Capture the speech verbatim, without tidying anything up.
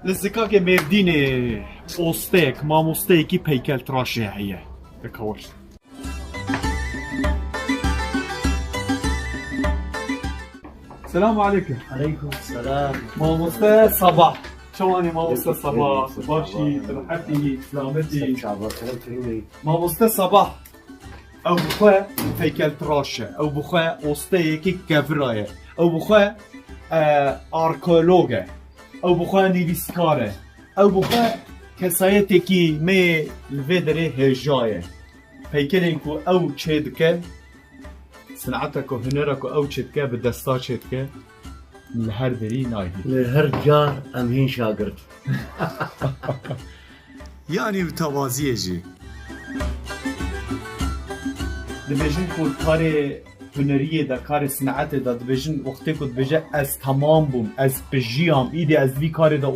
Li Zikakê Mêrdînê osteyek, mamosteyekî peykeltiraşê heye. Dikawir. Selamu aleykum. Aleykum selam. Mamoste Sabah. Çawanî mamoste Sabah? Başî, rehetî, selametî. Mamoste Sabah. Ew bi xwe peykeltiraş e. Ew bi xwe osteyekî kevira ye. Ew bi xwe, e, arkeolog e. Ew bi xwe nivîskar e. Ew bi xwe kesayetekî me li vê derê hêja ye. Peykerên ku ew çêdike, sineta ku, hunera ku ew çêdike, bi desta çêdike, li her derî nayî. Li her car em hîn şagirt. Yanî bi tevaziyê jî. Dibêjin ku karê huneriyê de, karê sinetê de, dibêjin wextê ku dibêje, "Ez temam bûm, ez pijiyam, îdî ez di vî karê de